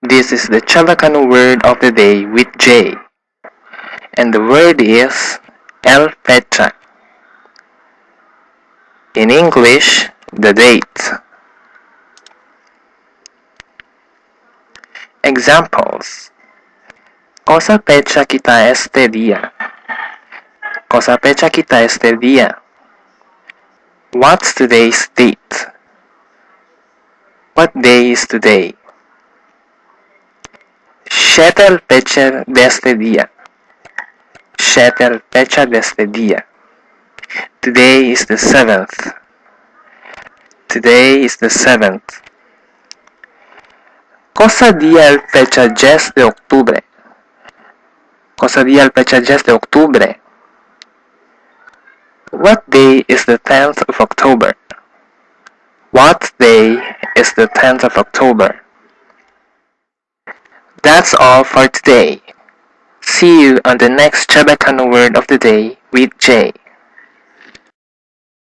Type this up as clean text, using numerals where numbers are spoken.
This is the Chavacano word of the day with J. And the word is El fecha. In English, the date. Examples. Cosa fecha kita este día? Cosa fecha kita este día? What's today's date? What day is today? Siete el fecha de este día. Siete el fecha de este día. Today is the 7th. Today is the 7th. Cosa día el fecha 10 de octubre? Cosa día el fecha 10 de octubre? What day is the 10th of October? What day is the 10th of October? That's all for today. See you on the next Chabacano word of the day with Jay.